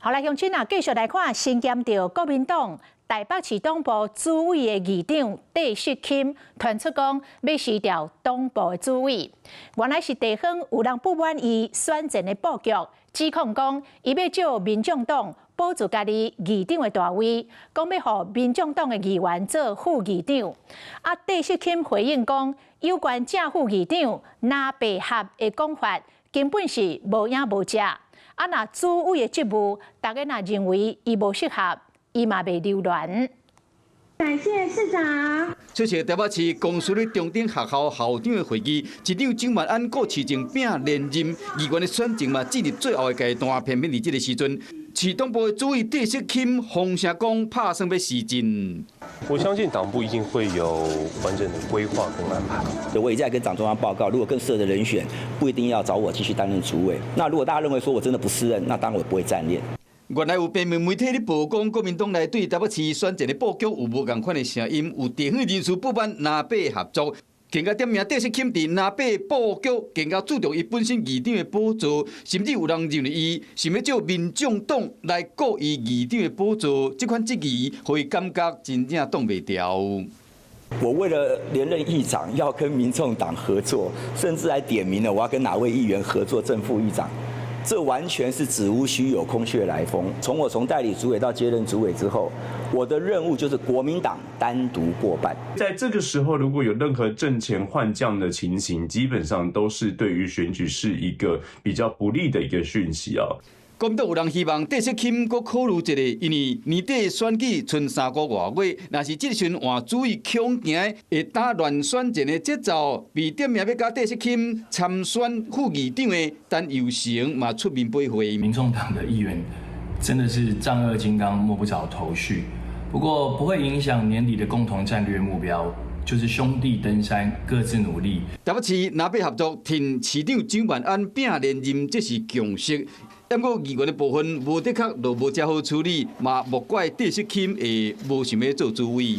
好來，鄉親啊，繼續來看身兼著國民黨臺北市黨部主委的議長戴錫欽傳出講欲辭掉黨部的主委。原來是地方有人不滿伊選戰的布局，指控講伊欲借民眾黨保住家己議長的大位，講欲予民眾黨的議員做副議長。啊，戴錫欽回應講，有關正副議長藍白合的講法，根本是無影無跡。啊，若主委的職務，大家若認為伊無適合，伊嘛袂留戀。感謝市長。出席臺北市公私立中等學校校長的會議，市長蔣萬安閣市政拼連任，議員的選戰嘛進入最後的階段，偏偏佇這个時陣，市黨部的主委戴錫欽放聲講，拍算欲辭任。我相信黨部一定會有完整的規劃跟安排。我也在跟黨中央報告，如果更適合的人選，不一定要找我繼續擔任主委。那如果大家認為說我真的不適任，那當然我不會暫練。原來有平面媒體咧報講，國民黨內對臺北市選戰的布局有無仝款的聲音，有地方人士不滿藍白合作，更加點名戴錫欽佇藍白布局，更加注重伊本身議長的寶座，甚至有人認為伊想欲借民眾黨來顧伊議長的寶座，這款質疑，予伊感覺真正擋袂牢。我為了連任議長，要跟民眾黨合作，甚至還點名了我要跟哪位議員合作正副議長。這完全是子無虛有，空穴來風。從我從代理主委到接任主委之後，我的任務就是國民黨單獨過半。在這個時候，如果有任何陣前換將的情形，基本上都是對於選舉是一個比較不利的一個訊息啊。國民黨有人希望戴錫欽閣考慮一下，因為年底選舉賰3個外月，若是這時陣換主委恐驚會打亂選戰的節奏。被點名欲佮戴錫欽參選副議長的陳佑成嘛出面陪會。民眾黨的議員真的是丈二金剛摸不着頭緒，不過不會影響年底的共同戰略目標，就是兄弟登山，各自努力。台北市藍白合作，挺市長蔣萬安拼連任，這是共識。不過議員的部分無的確就無遮好處理，嘛莫怪戴錫欽會無想欲做主委。